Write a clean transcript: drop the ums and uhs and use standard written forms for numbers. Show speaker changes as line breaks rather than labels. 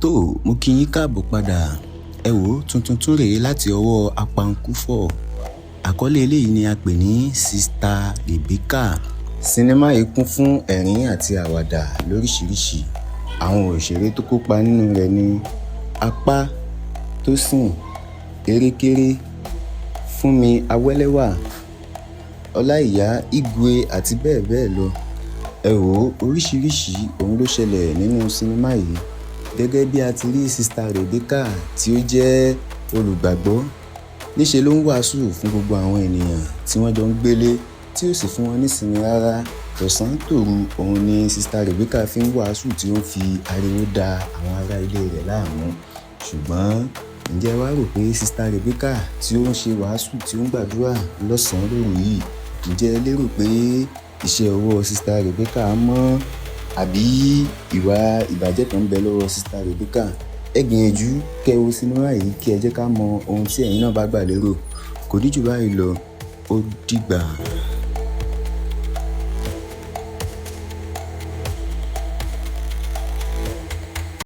Tó, mo kí yín káàbọ̀ padà. Ẹ wò ó, tuntun tún rèé láti ọwọ́ Apankúfọ̀. Àkọlé eléyìí ni a pè ní Sister Rebecca. Sinimá yìí kún fún ẹ̀rín àti àwàdà lóríṣiríṣi. Àwọn òṣèré tó kópa nínú rẹ̀ ni Apá, Tósìn, Erékéré, Fúnmi Awẹ́lẹ́wà, Ọláìyá Igwe àti bẹ́ẹ̀ bẹ́ẹ̀ lọ. Ẹ wò ó, oríṣiríṣi ohun ló ṣẹlẹ̀ nínú sinimá yìí. Gẹ́gẹ́ bí a ti rí Sister Rebecca tí ó jẹ́ olùgbàgbọ́, níṣe ló ń wàásù fún gbogbo àwọn ènìyàn tí wọ́n jọ ń gbélé, tí ó sì fún wọn nísinmi rárá. Tọ̀sán tòru òun ni Sister Rebecca fi ń wàásù tí ó ń fi ariwo da àwọn ará ilé rẹ̀ láàmú. Ṣùgbọ́n ǹjẹ́ ẹ wá rò pé Sister Rebecca tí ó ń ṣe wàásù, tí ó ń gbàdúrà lọ́sàn-án lóru yìí, ǹjẹ́ ẹ lérò pé iṣẹ́ ọwọ́ Sister Rebecca mọ́, àbí ìwà ìbàjẹ́ kan ń bẹ lọ́wọ́ Sister Rebecca? Ẹ gbìyànjú kẹ́ ẹ wo sinimá yìí, kí ẹ jẹ́ ká mọ ohun tí ẹ̀yin náà bá gbà lérò. Kò ní jù báyìí lọ, ó dìgbà.